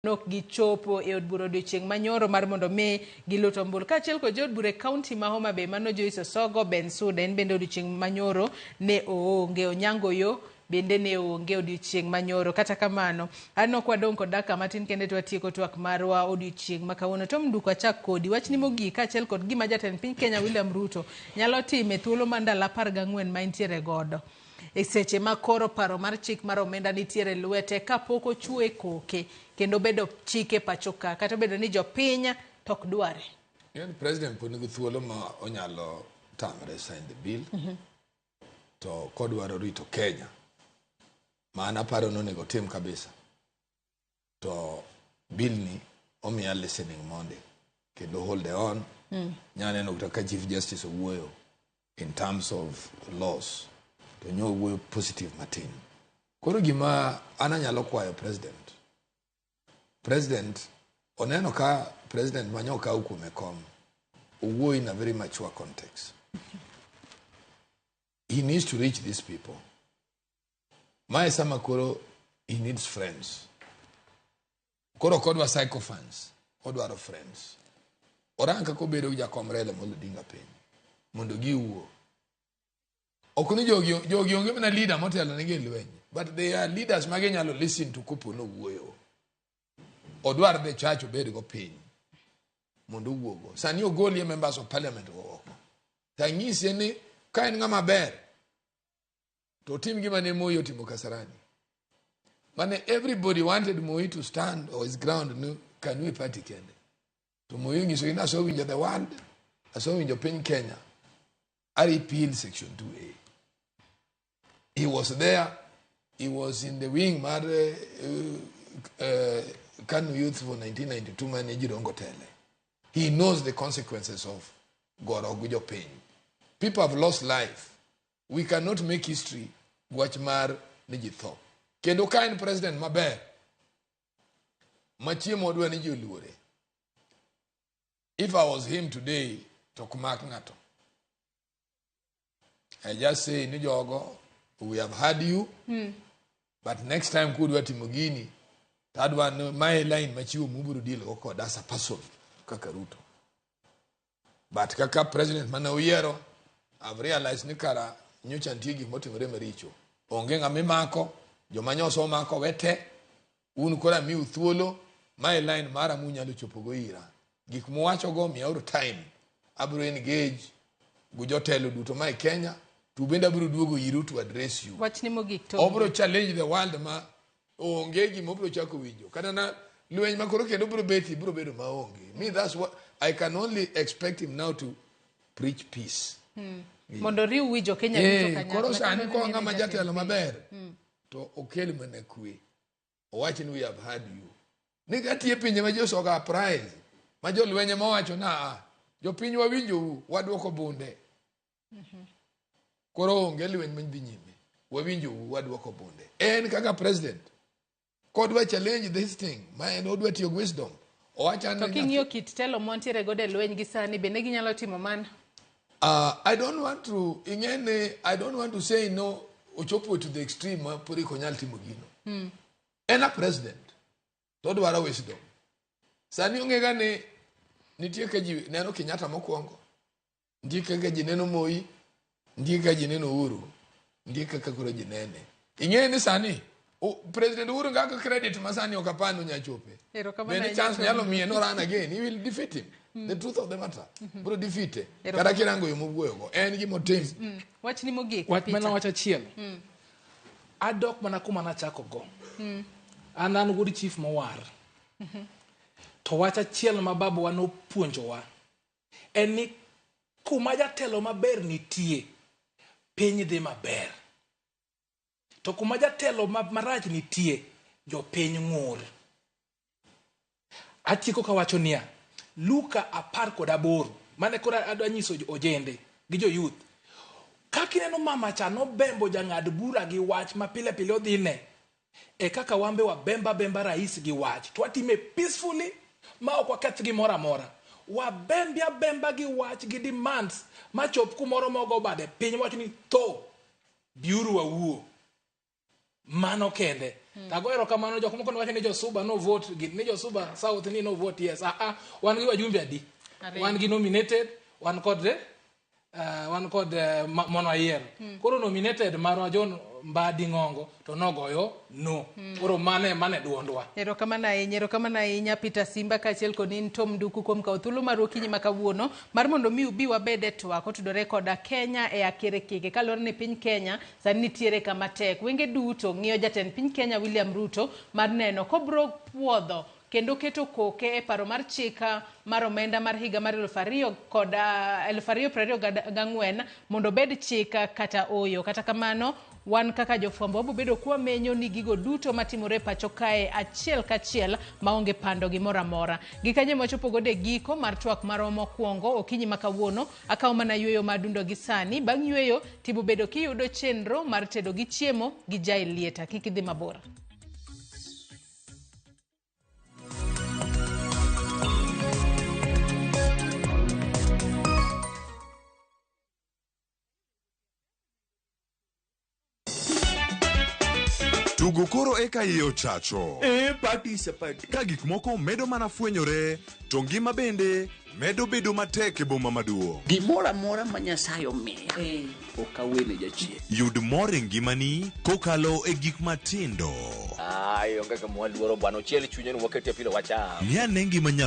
Nok gichopo e od bura odiochieng' manyoro mar mondo mi gilut ombulu. Kaachiel kod jood bura e kaunti ma Homa Bay mano Joyce Osogo, Bensuda en bende odiochieng' manyoro ne oonge. Onyango Yo bende ne onge odiochieng' manyoro. Kata kamano, an ok wadong' kod dakika matin kende to watieko twak marwa odiochieng' ma kawuono. Tom Nduku achak kodi. Wachni mogik kaachiel kod gima jatend piny Kenya William Ruto nyalo timo e thuolo mar ndalo 14 ma entiere godo. E seche ma koro paro mar chik mar omenda nitiere lwete kapok ochwe koke kendo bedo chik e pacho ka kata obedo ni jopiny to ok dware. Ing'e ni president pod nigi thuolo ma onyalo tamre sign the bill to kodwaro rito Kenya ma an aparo ni onego otim kabisa to bill ni omiya listening mondi kendo hold on. Nya neno kata ka Chief Justice owuoyo in terms of laws to nyo owuoyo positive matin. Koro gima an anyalo kwayo president, president oneno ka president manyo okaw kuome kom owuoyo in a very mature context. He needs to reach these people. Mae sama koro he needs friends. Koro ok odwa sycophants, odwaro friends. Orang kaka obedo gi jakom Raila Amolo Odinga piny mondo giwuo. Ok ni jogi onge mana leader motelo negi e lweny, but they are leaders ma ginyalo listen to kopo nowuoyo. Odwar the church obed go piny mondo owuogo. Sani ogolie members of parliament go oko. Tanyise ni ka en ng'ama ber to otim gima ne Moi otimo Kasarani. Mane everybody wanted Moi to stand on his ground ni KANU e party kende. To Moi onyisogi ni asewinjo the world, asewinjo piny Kenya. I repeal section 2A. He was there, he was in the wing mar KANU Youth for 1992 mane Jirongo tele. He knows the consequences of goro gi jopiny. People have lost life. We cannot make history wach mar ni ji tho. Kendo ka en president maber, machiemo odwa ni ji oluore. If I was him today, to ok mak ng'ato. I just say ni jogo, we have heard you, but next time kudwa timo gini, to adwa ni mae line machiwo mubiro deal go koda as a person kaka Ruto. But kaka president mane uyiero, I've realized ni kara nyocha nitie gik motimore maricho. Onge ng'ama imako, joma nyoso omako we te, un koro amiu thuolo, mae line mara munyalo chopo go ira. Gik muwacho go miyauru time. Abiro engage gi jotelo duto mae Kenya, to bende abiro duogo iru to address you. Wachni mogik to. Obiro challenge the world ma onge gima obiro chako winjo. Kata na lweny ma koro kendo biro betie biro bedo maonge. Me that's what I can only expect him now to preach peace. Mondo riw wi jo Kenya duto kanyakla. Koro sani Kata ko ni ng'ama jatend jatelo piny. Maber to okel mana kwe. Owach ni we have heard you. Ni ka tie pinje ma ji osoga uprise ma jolweny ema wacho na "Ah, jopiny wawinjou waduoko bunde. Koro onge lweny madhi nyime. Wawinjou waduoko bunde. En kaka president kodwa challenge this thing ma en odwa tiyo gi wisdom. Owacho To ni king'iyo kit telo mwantiere godo e lweny gi sani bende ginyalo timo mano? I don't want to ing'e I don't want to say no ochopo to the extreme ma pod ok onyal timo gino. En a president to odwaro wisdom. Sani ong'e ga ni nitie ka ji neno Kenyatta mokwongo, nitie kaka ji neno Moi, nitie kaka ji neno Uhuru, nitie kaka koro ji nene. Ing'e ni sani President Uhuru ngaka credit ma sani ok apar ni onya chope. Erokamano Bende ahinya, chance Tom. nyalo miye no run again, he will defeat him. The truth of the matter. Bro defeat. Erokamano. Kata kirango yo mowuoyogo, en gimotim. Wachni mogik. Wach mana Peter. Wach achiel. Adok mana kuma nachako go. An wuod chief mowar. To wach achiel ma babawa nopuonjowa en ni kuma jatelo maber nitie, piny dhi maber. To kuma jatelo marach nitie, jopiny ng'ur. Atieko kawacho niya, Luka 18 mane koro adwa nyiso ojende gi jo youth. Kaka ineno mama cha nobembo jang'ad bura gi wach ma pile pile odhine, e kaka wan be wabemba bemba rais gi wach to watime peacefully ma ok waketh gimoro amora. Wabembi abemba gi wach gi demands machop kumoro mogo bade piny wach ni tho biuru wawuo. Mano kende. Mm. Tago erokamano jok moko wacho ni jo Suba no vote gi ni jo Suba South ni no vote yes. Ah ah, wan gi wajumbe adi? Wan gi nominated, wan kod wan kod mono ayier. Koro nominated marwa John Mbadi Ng'ongo to nogoyo no. Koro mane mane duondwa. Erokamano ahinya, erokamano ahinya Peter Simba kaachiel kod in Tom Nduku kuom kawo thuolo maru okinyi ma kawuono mar mondo mi ubi wabed e twak otudore koda Kenya e akerkeke kaluwore ni piny Kenya sani nitiere kama tek. Wenge duto ng'iyo jatend piny Kenya William Ruto mar neno kobro puodho kendo keto koke e paro mar chik mar omenda mar higa mar 2024 mondo obed chik kata oyo. Kata kamano, wan kaka jofwambo wabo bedo kwamenyo ni gigo duto matimore e pacho kae achiel kachiel maonge pando gimoro amora. Gikanyo ema wachopo godo e giko mar twak marwa mokwongo okinyi ma kawuono. Akawo mana yueyo ma adundo gi sani. Bang' yueyo tibo bedo kiyudo chenro mar tedo gi chiemo gi Jael Lieta. Kik idhi mabor. Tugo koro eka iye ochacho. Eh, party is a party. Ka gik moko medo mana fwenyore, to ngima bende medo bedo matek e boma maduong'. Gimoro amora ma Nyasaye omiya, ok awene jachien. Yud mor e ngimani kokalo e gik matindo. Ai, onge kama waluoro bwana, ochiel chunye ni wakete pilo wacham. Ng'i ane ngima nyar